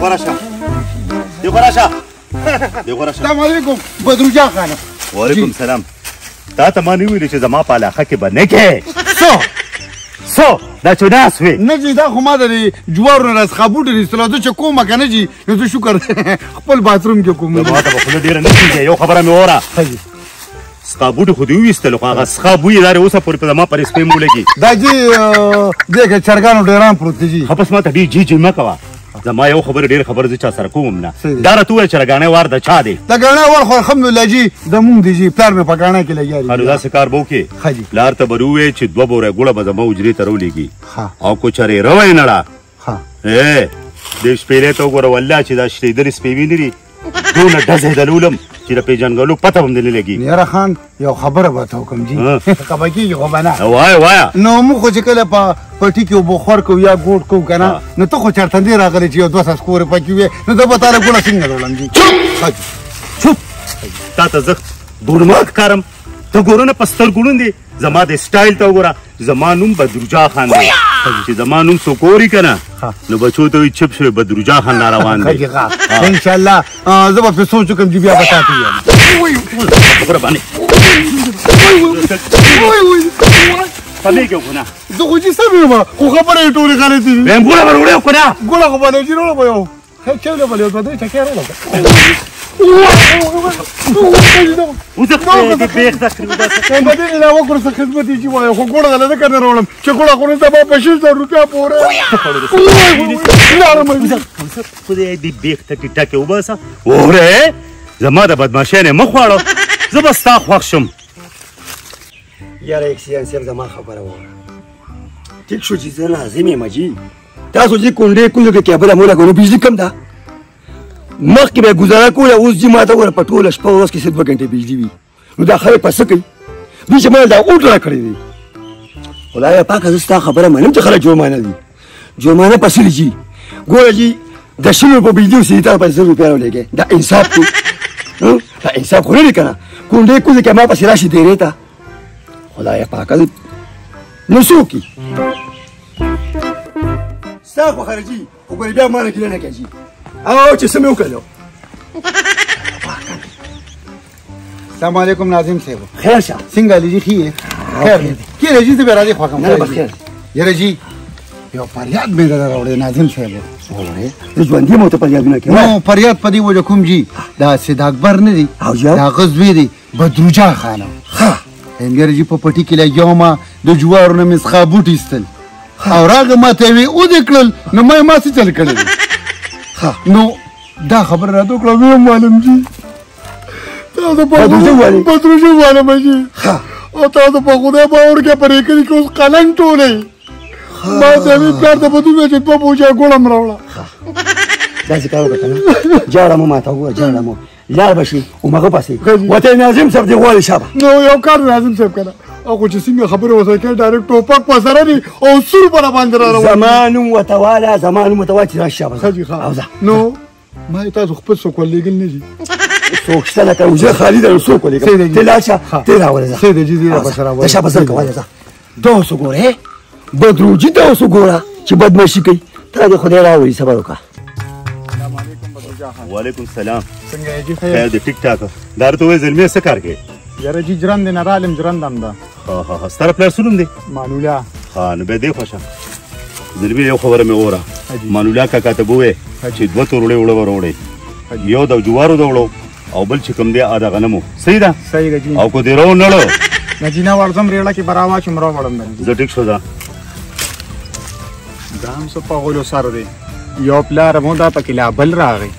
راشه، دې راشه، دې راشه. السلام علیکم بدرجا خانه. وعلیکم سلام. تا ته ما نه ویلي چې زما په علاقه کې به نه کې؟ څه څه دا چې ناست وې؟ نه جي، دا خو ما د دې جوارو نه راسخه بوټي ایستله، زه چې کومه که نه جي نو زه شکر خپل باتروم کې کوم. ما ته به خوله ډېره نه کېږي. یو خبره مې واوره، سخا بوټي خو دې وویستل، خو هغه سخا بوی یې دارې اوسه پورې په زما پر سپې ولګي. دا جي دې کې چرګانو ډېران پروت دي جي. ښه بس ما ته ډېر جي جي مه کوه. زما یو خبره ډېره خبره زه چا سره کوم نه. دا راته ووایه چې ګاڼی وار د چا دی؟ د ګاڼی وار خو الحمدلله جي د مونږ دی جي، پلار مې په ګاڼی کې لګیا دی. نو داسې کار به وکړې، پلار ته به ووایې چې 2 بوره ګوړه به زما حجرې ته راولېږي، او که چېرې روی نه ړه، دې شپېلۍ ته وګوره، والله چې دا شلېدلې سپېوې نه دي، دونه ډزې دلولم چې د پېژندګلو پته هم دې نه لګي. یاره خان یو خبره به ته وکړم جي، خفه کېږي خو به نه. وایه وایه. نو موږ خو چې کله په پټي کې اوبه خور کوو یا ګوټ کوو که نه، نو ته خو چېرته نه راغلی چې یو دوه څاڅکورې پکې وې، نو زه به تا له ګوړه څنګه راوړم جي؟ چوپ چوپ، تا ته زه ګورمات ښکارم، ته ګوره نه په سترګو ړوند یې. زما د سټایل ته وګوره، زما نوم بدرجا خان دی، چې زما نوم څوک اوري که نه نو بچو ته وایي چپ شوی بدرجا خان را روان دی. انشاءالله زه به پرې سوچ وکړم چې بیا به تا ته ووایم. خبره باندې پمېږې خو نه. زه خو چې سم یم، خو خبره یې ټولې غلطې دي. وایم ګوړه به راوړې که نه؟ ګوړه خو به نه چې راوړم، یو چای به یو دوه درې چکۍ راوړم. وزه دې بېخ د کړې وباسه. په دې علاوه کړو څه خدمت یې چې وایه، خو ګوړه غله ځکه نه راوړم چې ګوړه خو نن سبا په 20,000 روپیا پورې. خدای دې بېخ ته ټیټکې وباسه. وره زما د بدمعاشۍ نه مه خواړه، زه به ستا خوښ شم. یاره اکسیجن صاحب زما خبره واوره، ټیک شو چې زه ناظم یم جي. تاسو چې کونډې کوزو کې کیبله مو لګولو، بجلي کم ده، مخکې به یې ګزاره کوله، اوس جي ما ته وګوره په ټوله شپه ورځ کې صرف 2 ګنټې بجلي وي. نو دا خلک په څه کوي؟ دوی چې ما دا اوټ راکړی دی. خدایه پاکه زه ستا خبره منم چې خلک جرمانه دي، جرمانه په څه دي جي؟ ګوره جي د 20 روپو بجلي اوسې تا په 1,000 روپیا راولېږې، دا انصاف دی؟ دا انصاف خو نه دی که نه؟ کونډې کوزې کې ما پسې راشي دېرې ته. خدایه پاکه نو څوک یې؟ ستا خوښه ده جي، خو ګورې بیا ما نه ګیله نه کوي جي. او چې څه مې وکړلو. السلام علیکم ناظم صاحب. خیر شه. څنګه لري؟ ښه یې؟ خیر دی. کېنه جي، زه به راځي خوښم. نه بس خیر. یاره جي یو فریاد مې درته راوړی ناظم صاحب. وړی زه ژوندي یم او ته فریادونه کوې؟ نو فریاد په دې وجه کوم جي، دا سید اکبر نه دی، د هغه زوی دی بدرجا خانه. یاره جي په پټي کې لګیا وم، د جوارو نه مې څخه بوټي ایستل، او راغی ما ته یې وې ودې کړل، نو ما یې ما څه چل کړی دی. نو دا خبره راته وکړه، ویې معلوم جي تاسو په بدرجه والم جي، او تاسو په خدای باور کې په دې کلي کې اوس قلنګ ټولوي. ما ته مې پلار ته په دومره چې 2 بوجۍ ګوړه هم راوړه. داسې کار وکړه که نه، جاړه مو ماته وګوره، جاړه مو لاړ به شي هماغه پسې ورته ناظم صاحب دې غواړي. شابه. نو یو کار ناظم صاحب که نه، هغه چې څنګه خبرې ورسره کوي ډایرکټ ټوپک په سره دی او سور په راباندې را روان. زما نوم ورته واله، زما نوم ورته واله چې راشي. شابه. ښه جي، ښه. نو ما یې تاسو خپل څوک ورلېږل نه دي؟ څوک شته لکه حجره خالي ده، نو څوک ولېږم؟ ته لاړ شه، ته راولې ځه. ښه دی جي، زه به سره راولم. شابه زر کوه ځه. دا اوس وګوره بدروجي، دا اوس وګوره چې بدمعاشي کوي. ته دې خدای راولي، صبر وکړه. وعلیکم سلام. څنګه یې جي؟ خیر دی، ټیک ټاک. دا راته ووایه زلمیه څه کار کوې؟ یاره جي ژرندې نه رالم، ژرنده هم ده. ښه ښه ښه. ستا پلار څه نوم دی؟ مانولا. ښه نو بیا دې خوښه. زلمیه یو خبره مې واوره، مانولا کاکا ته به ووایې چې 2 تورړې اوړه به راوړې، یو د جوارو د اوړو او بل چې کوم دی د غنمو. صحیح ده؟ صحیح ده جي. او که دې راونړو؟ نه جي نه ورځم، رېړه کې به راواچوم، راوړم درته. زه ټیک شو. ځه. دا هم څه په غولو سر دی، یو پلار مو دا پکې لا بل راغی.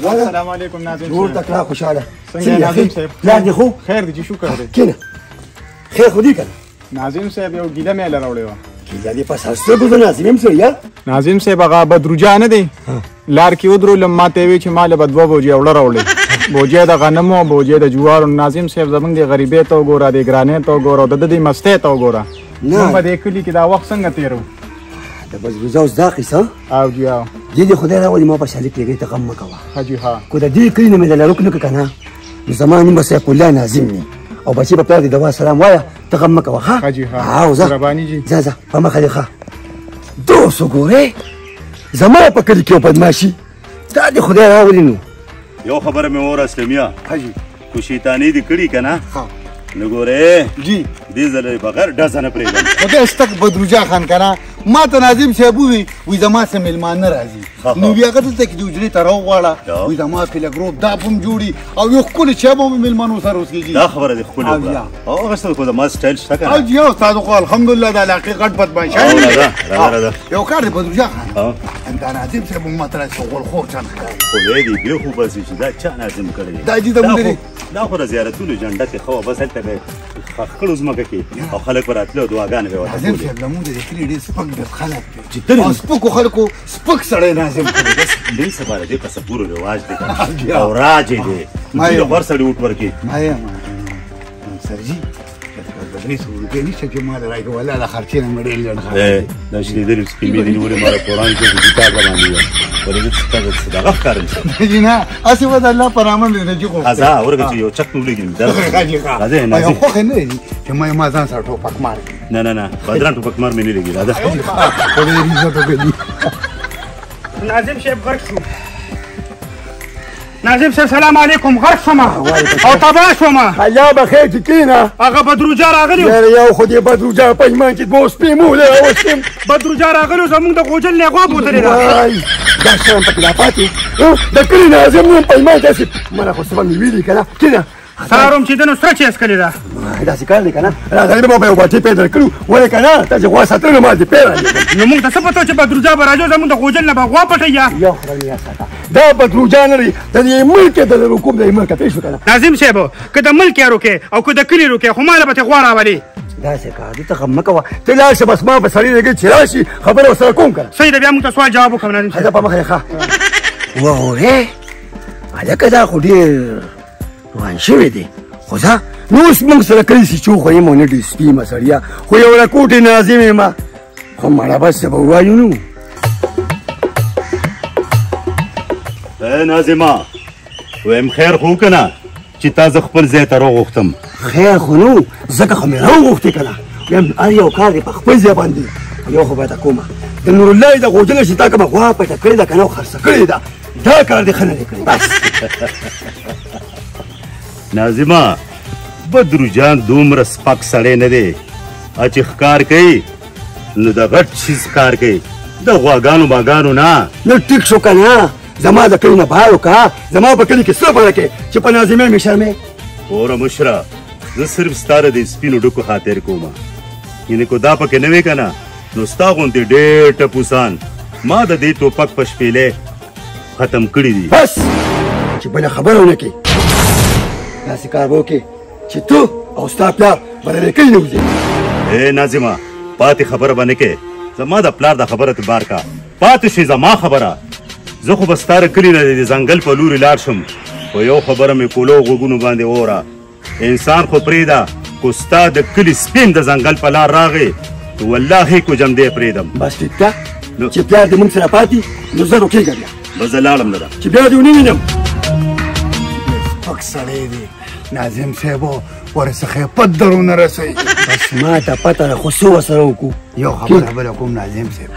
السلام علیکم ناظم جوړ تکړه خوشاله. څنګه ناظم صاحب؟ پلار دې خو؟ خیر دی جي، شکر دی. کښېنه. خیر خو دی که نه؟ ناظم صاحب یو ګیله مې له راوړې وه. ګیله دې په سر سترګو زه ناظم یم سړیه. ناظم صاحب هغه بدرجا نه دی، لار کې ودرولم، ما ته یې وې چې ما له به 2 بوجۍ اوړه راوړې، بوجۍ د غنمو او بوجۍ د جوارو. ناظم صاحب زمونږ دې غریبۍ ته وګوره، دې ګرانۍ ته وګوره، او د ده دې مستۍ ته وګوره. نه. موږ به دې کلي کې دا وخت څنګه تېرو؟ د بدروجا اوس دا قصه؟ او جي او دې دې خدای راولي ما په شالي کېږي، ته غم مه کوه. ها جي ها. که د دې کلي نه مې د لړوک نه کړه که نه، نو زما نوم به سیف الله ناظم وي، او بچي په پلار دې دوا سلام وایه، ته غم مه کوه. ښه؟ ها جي ها. او ځه. مهرباني جي. ځه ځه په مخه دې ښه. دوست وګورې زما په کلي کې یو بدماشي، دا دې خدای راولي. نو یو خبره مې وره اسلمیه، ها جي. کو شیطاني دې کړي که نه، ها نو ګورې جي دې ځله بغیر ډزه نه پرېږدم. خدای شته بدروجا خان که نه، ما ته ناظم صاحب ووایي وایي زما څه مېلمانه راځي، نو بیا هغه دلته کې د حجرې ته راوغواړه، وایي زما پې لږ روب دا هم جوړي او یو ښکلې چای به هم مېلمنو سره وڅښي. دا خبره دې ښکلې وکړه. او هغه څه خو زما سټایل شته که نه؟ او جي استاد خو الحمدلله د علاقې غټ بدمعاشان دي. راځه راځه. یو کار دی بدروجا خان، دا ناظم صاحب هم ما ته راسي غولخور چان ښکاري. خدای دې بې خو باسي چې دا چا ناظم کړی دی. دا جي زموږ دا خو د زیارتونو جنډه کې ښه وه، بس هلته به ښخ کړو ځمکه کې او خلک به راتلل او دعاګانې به یې ورته ناظم کولې. صاحب زموږ د کلي ډېر سپک ډېر خلک دی چې تل او سپکو خلکو سپک سړی ناظم کړی. بس نن سبا د دې په سپورو رواج دی او راج یې دی چې د غوړ سړي ووټ ورکړي. ما یم سرجي 300 روپۍ نشته چې ما له راکړي، والله د خرچې نه مې ډېر لنډ خرچ. دا شلېدلې سپین مې دي نیولې، ما د قرآن کې کتاب باندې وه، ولې زه څه دغه ښکارم. جي نه، هسې به د الله په نامه مې نه جي غوښتل. ځه ورکه چې یو چک مې ولګي. راځه یو خوښه نه لري چې ما ځان سره ټوپک مار کړي. نه نه نه، بدران ټوپک مار مې نه لګي. راځه. خدای دې عزت وکړي. ناظم صاحب غرق شو. ناظم صاحب سلام علیکم. غرق شوم او تباه شوم. الله به خیر چې کښېنه. هغه بدروجا راغلی و. یاره یو خو دې بدروجا په ایمان چې دوه سپې مو له راوستم. بدروجا راغلی و، زموږ د غوجل نه غوا بوتلې ده. وای دا شرم پکې لا پاتې. د کلي ناظم نوم په ایمان داسې منه خو څه به مې ویلي که نه. کښېنه. سهار هم چې ده نو سره چای څښلې ده. داسې کار دی که نه، راغلی به یو باټې پی درکړو، ولې که نه تاسې غوا ساتلو ما دې پی رالیږم. نو موږ ته څه پته چې بدروجا به راځي، زموږ د غوجل نه به غوا پټوي. یا یو خدای مې یاد ساته، دا بدروجا نه دی، د دې ملک د رکوب د ملک پېښ شو که نه. ناظم صاحب که د ملک یې روکې او که د کلي روکې، خو ما له به ترې غوا راولي. داسې کار دی، ته غم مه کوه، ته لاړ شه، بس ما به سړی لګي چې راشي خبره ورسره کوم که نه. صحیح ده، بیا موږ ته سوال جواب وکړم ناظم صاحب. ځه په مخه یې ښه. وروره هلکه دا خو ډېر روان شوی دی، خو ځه نو اوس موږ سره کړی سي چې خو یم نه ډېر سپي یم سړیه، خو یو رکوټې ناظم یم، خو مړه بس څه به ووایو نو. ای ناظمه، وایم خیر خو که نه چې تا زه خپل ځای ته راوغوښتم؟ خیر خو نو، ځکه خو مې راوغوښتې که نه. وایم هر یو کار دی په خپل ځای باندې، یو خو باید کومه د نورالله د غوجله چې تا کومه غوا پټه کړې ده که نه، خرڅه کړې ده، دا کار دې ښه نه دی کړی. بس ناظمه، بدروجان دومره سپک سړی نه دی، چې ښکار کوي نو د غټ څیز ښکار کوي، د غواګانو باګانو نه. نو ټیک شو که نه، زما د کلي نه بهر وکړه، زما په کلي کې څه فرق دی چې په ناظمۍ مې شرمې؟ وروره مشره، زه صرف ستا د دې سپینو ډکو خاطر کومه، یعنې که دا پکې نه وي که نه، نو ستا غوندې ډېر ټپوسان ما د دې ټوپک په شپېلۍ ختم کړي دي. بس چې بله خبره ونه کړې، داسې کار به وکړې چې ته او ستا پلار به له دې کلي نه وځې. ای ناظمه، پاتې خبره به نه کوې، زما د پلار دا خبره ته بار کا، پاتې شي زما خبره. زه خو به ستا د کلي نه د ځنګل په لوري لاړ شم، خو یو خبره مې کولو غوږونو باندې واوره، انسان خو پرېږده، که ستا د کلي سپین د ځنګل په لار راغی نو والله کو جمدې پرېږدم. بس ټیک ده چې پلار دې موږ سره پاتې، نو زه روکېږم بیا. بس زه لاړم نه ده چې بیا دې ونه وینم. سپک سړی دی ناظم صاحب، ورڅخه پت درونه رسوي. بس ما ته پته ده، خو څه ورسره وکړو؟ یو خبره بله کوم ناظم صاحب،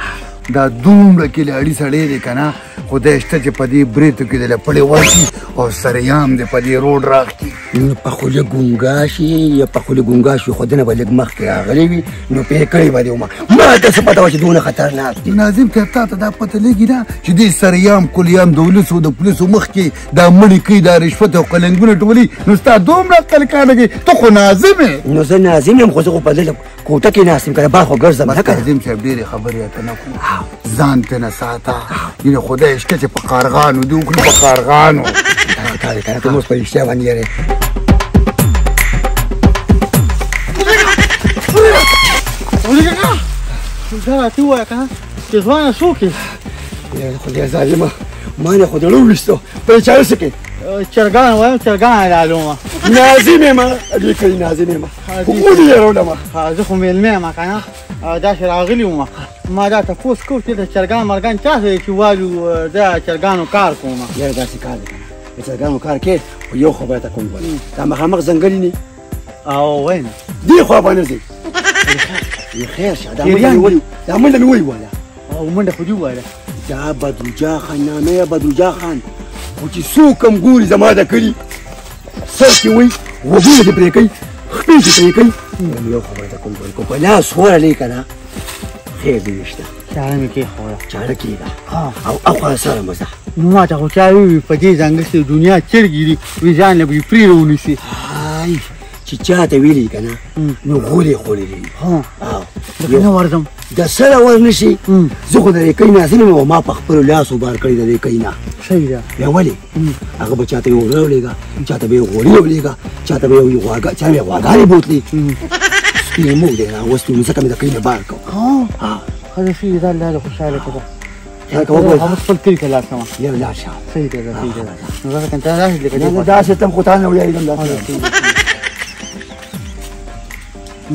دا دومره کلاړي سړی دی که نه، خدای شته چې په دې برېتو کې دې له پړې ورشي او سریام دې په دې روډ راخکي. نو په خوله ګونګا شي یا په خوله ګونګا شي، خو دنه به لږ مخکې راغلی وي، نو پرې کړی به دې ومه. ما ته څه پته وه چې دونه خطرناک دی. ناظم صاحب تا ته دا پته لګي نه چې دې سریام کلیام د ولسو د پولیسو مخکې دا مړي کوي، دا رشوت او قلنګونه ټولوي، نو ستا دومره عقل کار نه کوي، ته خو ناظم یې. نو زه ناظم یم، خو زه خو په دې کوټه کې ناست یم که نه، بهر خو ګرځم نه که نه. ناظم صاحب ډېرې خبرې راته نه کوو، ځان ته نه ساته، یعنې خدای شته چې په قارغانو دې وکړي، په قارغانو. دا کار دی که نه، ته اوس په رښتیا باندې یارې. دا راته ووایه که نه چې ځوانه څوک یې؟ یاره خدای ظالمه، ما نه خو زړه وویستو، په دې چاره څه کوې؟ چرګان وایم، چرګان رالومه. ناظم یم، دې کلي ناظم یم، خو ولې یې راولمه؟ زه خو مېلمه یم که نه، داسې راغلي وم. ما دا تپوس کوو چې د چرګان مرګان چا سره چې والو د چرګانو کار کوم. یاره داسې کار دی که نه، د چرګانو کار کې خو یو خبره ته کوم ګوره، دا مخامخ ځنګل نه او وای نه دې خوا به نه ځې. خیر شه، دا منډه مې ولي، دا منډه مې ولي او منډه خو دې وویله. دا بدرجا خان نامه یې بدرجا خان، خو چې څوک هم ګوري زما د کلي سر کې وایي غوږونه دې پرې کوي، خپې دې پرې کوي. یو خبره ته کوم ګوره، که په لاس ورغلې که نه خیر دې نشته. چاړه مې کېښوده. چاړه کېږده او اخوا سره مه ځه. نو ما ته خو چا وویل په دې ځنګل کې د دنیا چرګې دي، وي ځان له به یې پرې ونیسي. های چې چا ته ویلي که نه نو غول یې خوړلي دي. لکه نه ورځم د سره ور نه شي. زه خو د دې کلي نازل یم او ما په خپلو لاسو بار کړی د دې کلي نه. صحیح ده. بیا ولې هغه به چاته یو غره ولېږه، چاته به یې غوړي ولېږه، چاته به یې چا به یې غواګانې بوتلې. سپی یې موږ دی راوستی، نو ځکه مې د کلي نه بار کړ. ښه ده، ښه ده، الله دې خوشحاله کړه. خیر که وګوره. هغه خپل کلي ته لاړ شم. یاره لاړ شه. صحیح ده، صحیح ده. نو زه که ته راشې لکه نه نه داسې تم خو تا نه ویاړېدم. داسې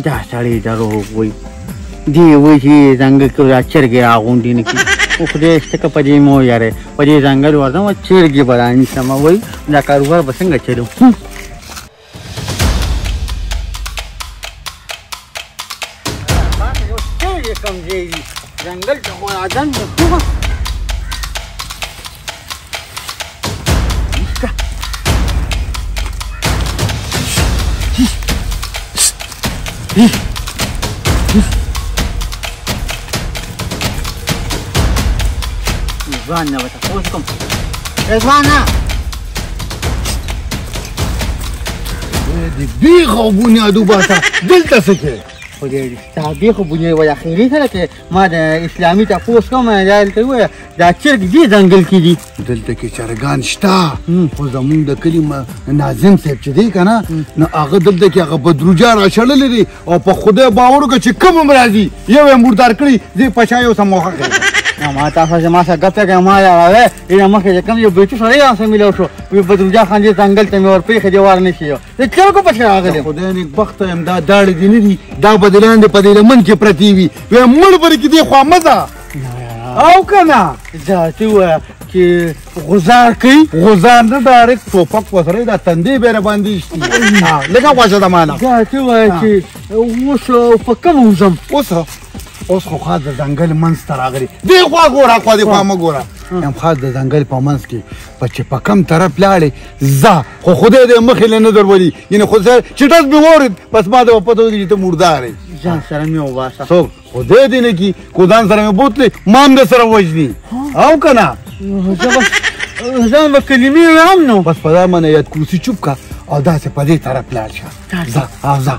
دا سړی دروغ وایي، دې وایي چې ځنګل کې دا چرګې راغونډې نه کړي. او خدای شته که په دې مو یاره په دې ځنګل ورځم چرګې به رانیسم. وایي دا کاروبار به څنګه چلو؟ چرګې کوم ځای دي؟ ځنګل ته خو راځم نو. ځوان نه به تپوس کوم. ځوانه د بیخ او بنیاد وباسه، دلته څه کوې؟ خدای دې ستا بیخ او بنیاد وایي. اخري سره چې ما د اسلامي تپوس کوم، دا دلته ووایه دا چرګ دې ځنګل کې دي. دلته کې چرګان شته، خو زمونږ د کلي ناظم صاحب چې دی که نه، نو هغه دلته کې هغه بدروجا راشړلی دی او په خدای باور وکړه چې کوم هم راځي یو یې مردار کړي، زه په شا یو سم موخه کوي. ما تاسو زما سره ګپ لګوي، ما راغی دې مخکې چې کوم یو بیچو سړی راسره میلاو شو، وی بدرجا خان دې ځنګل ته مې ورپرېښی دی ور نه شي. د چرګو پسې راغلی یم. خدای نېکبخته یم، دا داړې دې نه دي، دا به دې لاندې په دې لمن کې پرتې وي. وی مړ به کې دې خوا مه ځه. او که نه دا ته ووایه چې غوزار کوي؟ غوزار نه، ډایرکټ ټوپک ورسره دا تندې به راباندې ایستي. لږه غوښه ده ماله. دا ته ووایه چې اوس په کوم وځم؟ اوس خو خاص د ځنګل منځ ته راغلی. دې خوا ګوره، خوا دې خوا مه ګوره. یم خاص د ځنګل په منځ کې په چې په کم طرف لاړې ځه، خو خدای دې مخې له نه درولي. یعنې خو چې ډز مې واورېد بس ما ته به پته ولګي چې ته مردار یې. ځان سره مې وباسه. څوک خدای دې نه کړي کو ځان سره مې بوتلې، ما هم در سره وژني. او که نه ځان به کلمې وایم نو بس په دا معنی یاد کرسي چوپ کړه او داسې په دې طرف لاړ شه. ځه او ځه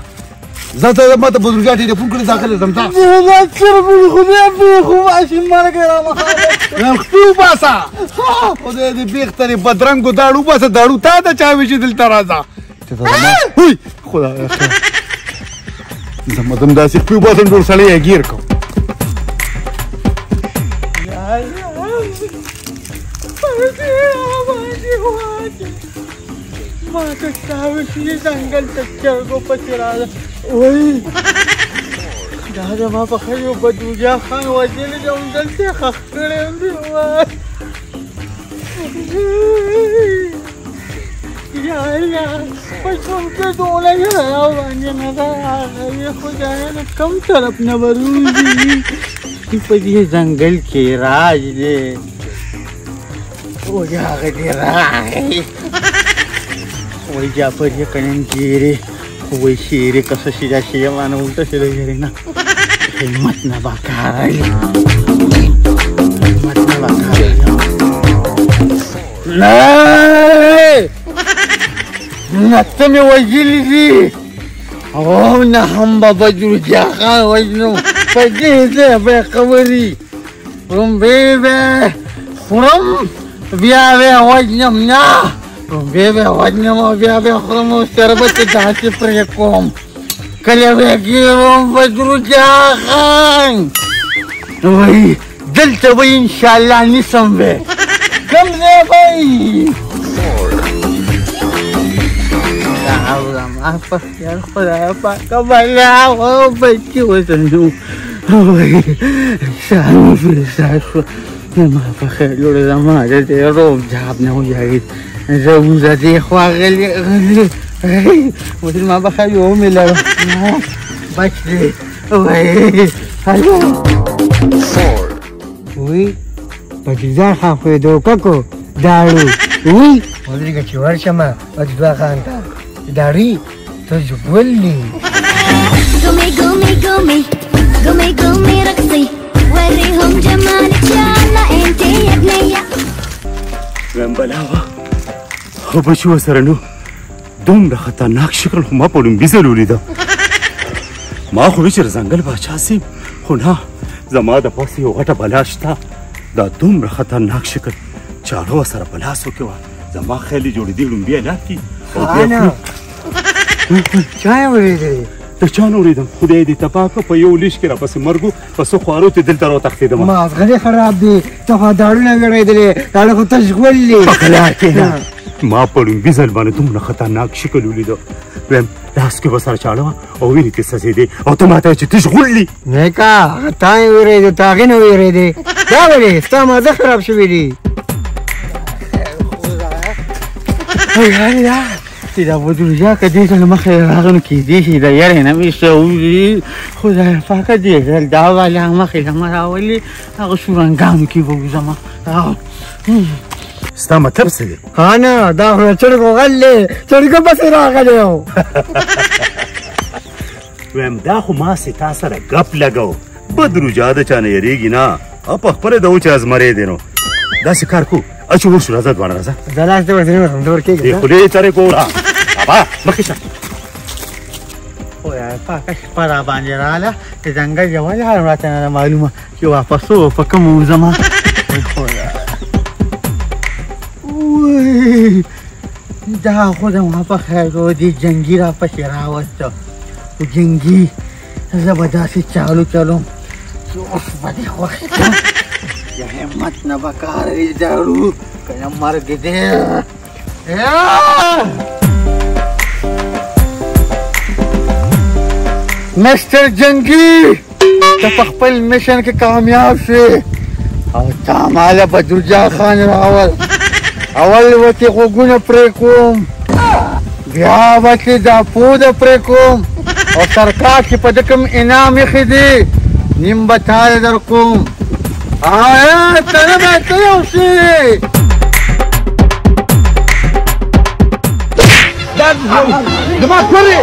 ځه ته ما ته بزرګا ټیلیفون کړې، داخله ځم. ځه دا چرګ خدای بیخ وباسي، مرګ یې رامخاله. خپې وباسه، خدای دې بیخ ته دې بدرنګو داړو وباسه. داړو تا ته چا وي چې دلته راځه؟ چې ته زما هوی خدایه خیر، زما زم داسې خپې وباسم ټول سړی یې ګیر کړم. ما ته چا وي چې ځنګل ته چرګو پسې راځه. وایي دا زما په خیر یو بدوجا خان وژلی دی، همدلته یې ښخ کړی دی. وای یا الله، په ژوند کې دونه یې راباندې نه ده راغلې. خدایه له کوم طرف نه به روځي چې په دې ځنګل کې راج دی. وایي هغه دې راغی. وایي جعفر یې که نن ګیرې، وایي شیرې که څه شي دا شی مانه الټه شي د یارې نه همت نه به کاروي، همت نه به کاروي. نه نه ته مې وژلي دي او نه هم به بدرجا خان وژنم. په دې ځای به یې قبري ړومبی به خورم بیا به یې وژنم. نه ړومبی به یې وژنم او بیا به یې خورم او سر به چې داسې پرې کوم کله به یې ګیروم بدرجا خان. وایي دلته به انشاءالله نیسم به کوم ځای به یي. ما په خیال خدای پاکه بلا و بچي وسنو. وای ساه مې پرې ساه شوه. ما په خیر لوړه زما د دې روب جاب نه ویاړي. زه وځه دې خوا غلې غلې ویل ما به خیر ومې لرم بچ دی. وای هلو وی بدرجان خان خو یې دوکه کو داړو. وی ودرېږه چې ورشم بدرجان خان ته داړي ته ژغولي. قومي قومي قومي قومي قومي رقصي وريهم جمالك يا الله انت يا بنية. ویم بلا وه خو بچي ورسره نو دومره خطرناک شکل خو ما په لومړي ځل ولیده. ما خو ویل چې د ځنګل باچا سیم، خو نه زما د پاسه یو غټه بلا شته. دا دومره خطرناک شکل چاړه ورسره په لاسو کې وه. زما خیال یې جوړېدی لومبي یې لاس کړي او بیا چا یې اورېدلی؟ د چا نه اورېدم، خدای دې تباه کړه. په یو لیش کې راپسې مرګ و، په څه خوارو ته دلته راوتښتېدم. مازغه دې خراب دي، ته خو داړونه ویړېدلې، داړه خو تش غول دي. په کلا کښېنه. ما په لومړي ځل باندې دومره خطرناک شکل ولیده. ویم لاس کې به سره چاړه وه او وینې ترې څڅېدې او ته ماته وایې چې تش غول دي. نیکه هغه تا یې وېرېدې، ته هغې نه وېرېدې. دا ولې ستا مازه خراب شوي دي؟ چې دا بدرجا که دې ځل مخې راغی نو کېدای شي د یارې نه مې څه ووځي. خدای پاکه دې ځل دا والا مخې له مه راولي، هغه شورنګانو کې به وځم. ستا مطلب څه دی؟ ها نه دا خو چرګو غل دی، چرګو پسې راغلی و. ویم دا خو ما سې تا سره ګپ لګو. بدرجا د چا نه یېرېږي نه، او په خپله د وچه ازمری دی. نو داسې کار کو اچو ورشو. راځه دواړه راځه. زه لاس دې ورته نه ورځم، زه ورکېږم. دې خولې ترې ګوره بابا مخکې شه. خدای پاکه شپه را باندې راغله، د ځنګل یوه لاره راته نه ده معلومه چې واپس و په کوم وځم. وی دا خو د ما په خیر دې جنګي را پسې راوسته. خو جنګي زه به داسې چالو چلوم چې اوس به دې خوښ کړم. د همت نه به کار وي داړو که نه مرګ دی. مستر جنګي ته په خپل مشن کې کامیاب شوې او تا ماله بدرجا خان راول. اول به ترې غوږونه پرې کوم، بیا به ترې دا پوده پرې کوم، او سرکار چې په ده کوم انعام ایښی دی نیم به تا له در کوم. آیا ته نه به ته یو شي. زما کور دی.